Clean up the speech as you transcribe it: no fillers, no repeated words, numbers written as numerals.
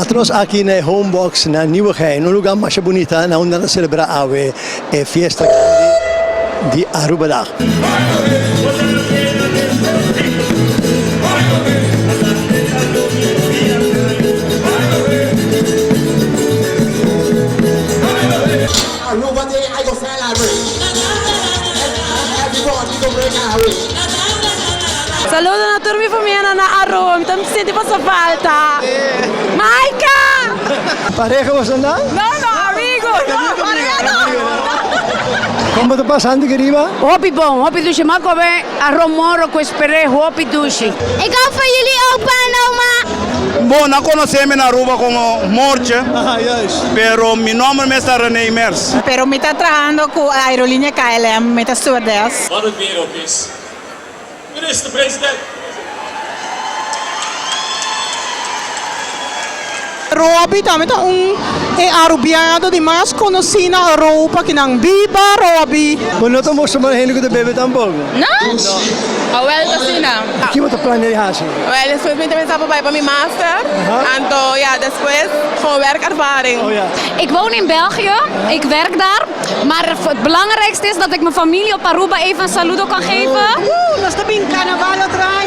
Atros aki na e Homebox na Nieuwegein, un lugar masha bunita na unda nan ta celebra awe e fiesta grandi di Arubadag. Aruba Day I go celebrate Everybody go break away. Saludo na tur mi famianan na Aruba mi ta sinti boso falta Maika! Pareha boso nan? No no amigo no pareha no. Kon bo ta pasando aki riba? Hopi bon, hopi dushi. M'a come arroz moro cu esperé, hopi dushi. Ik hou van jullie opa en oma. Bo nan conoce mi na Aruba como Mortje, pero mi nomber mes ta Rene Mers. Pero mi ta trahando cu aerolinea KLM, mi ta stewardess. Wat het weer ook is. Minister-president. Robbie tambe ta un e Arubiano di mas conoci na Europa ki nan biba Robbie. Bo no ta mostra mas hende cu ta bebe tampoco? No. Awel ta asina. Ki bo ta planea di haci? Wel despues mi ta pensa pa bai pa mi master. Anto ya despues gewoon werkervaring. Oh ja. Ik woon in België, ik werk daar, maar het belangrijkste is dat ik mijn familie op Aruba even een saludo kan geven. Woo! Nos ta bin carnaval otro aña.